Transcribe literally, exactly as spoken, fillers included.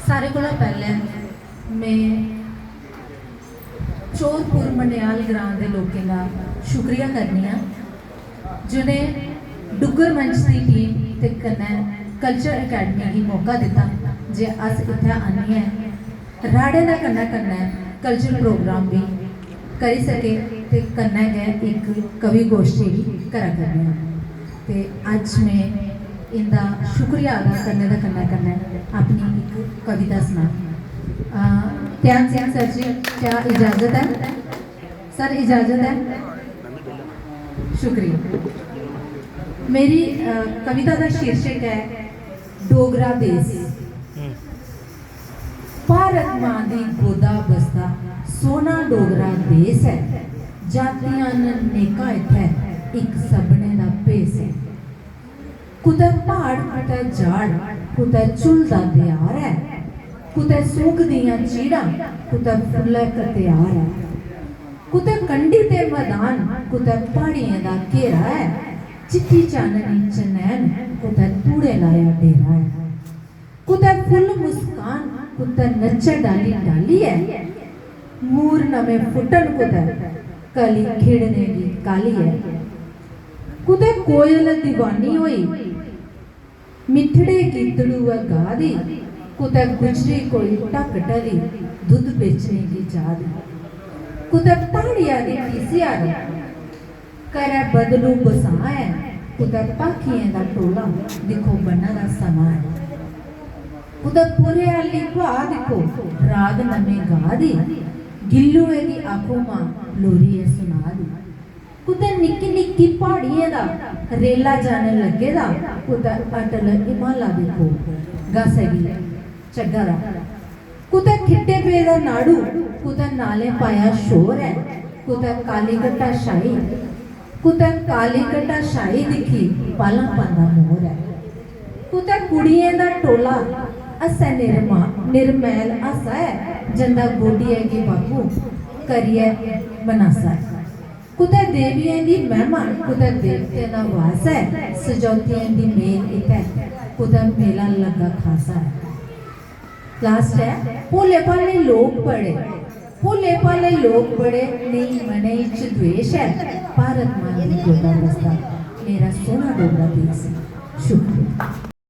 सारे कोला पैह्लें में चोरपुर मनेआल ग्रां दे लोकें दा शुक्रिया करनी आं, जि'नें डुग्गर मंच दी टीम ते कन्नै कल्चर अकैडमी गी मौका दित्ता जे अस इत्थै आनियै राड़े दे कन्नै कन्नै कल्चर प्रोग्राम बी करी सके ते कन्नै गै इक कवि गोश्ठी बी करा करने आं। ते अज्ज में इंदा शुक्रिया अदा करने दे कन्नै कन्नै अपनी इक कविता सनां। अ, ध्यान सिंह सर जी, क्या इजाजत है? सर, इजाजत है? शुक्रिया। मेरी, अ, कविता का शीर्षक है डोगरा देस। भारत मां दी गोदा बसदा सोहना डोगरा देस ऐ। जातियां न नेकां इत्थै, इक सभनें दा भेस ऐ। कुतै प्हाड़, कुतै जाड़, कुतै झुलदा देआर ऐ, कुतै सूख दियां चीड़ां, कुतै फुल्लै कतेआर ऐ। कुतै कंढी ते मदान, कुतै प्हाड़ियें दा घेरा ऐ। चिट्ठी चाननी चनैन, कुतै धूड़ें लाया डेरा ऐ। कुतै फुल्ल मुस्कान, कुतै नच्चै डाली डाली ऐ। मूर नमें फुट्टन कुतै, कली खिड़ने दी काली ऐ। कुतै कोयल दीवानी होई, मिट्ठड़े गीतड़ू ऐ गा दी। कुतै गुजरी कोई ढक्क ढली, दुद्ध बेचने गी जा दी। कुतै प्हाड़िया दी टीसी आह्ली, घरै बदलू बसां ऐ। कुतै भाखियें दा टोला, दिक्खो बन्ना दा समां ऐ। कुतै पुरे आह्ली ब्हाऽ, दिक्खो राग नमें गा दी। गिल्लुए गी आखो मां, लोरी ऐ सुना दी। कुतै निक्की निक्की प्हाड़ियें दा रेला जाने लग्गे दा, कुतै अटल हिमाला, दिक्खो गासै गी चग्गा दा। कुतै खिट्टे पेदा नाड़ू, कुतै नालें पाया शोर ऐ। कुतै काली घटा शाही, कुतै काली घटा शाही दिक्खी, पालां पांदा मोर ऐ। कुतै कुड़ियें दा टोला, हस्सै निरमा-, निरमैल हासा ऐ। जंदा गोडियै गी बापू, करियै मनासा ऐ। कुतै देवियें दी मैह्मा, कुतै देवतें दा वास ऐ। सजौतियें दी मेल इत्थै, कुतै मेला लग्गा खासा ऐ। लास्ट ऐ, भोले भाले लोक बड़े, भोले भाले लोक बड़े, नेईं मनै च द्वेष ऐ। भारत मां दी गोदा बसदा मेरा सोह्ना डोगरा देश। शुक्रिया।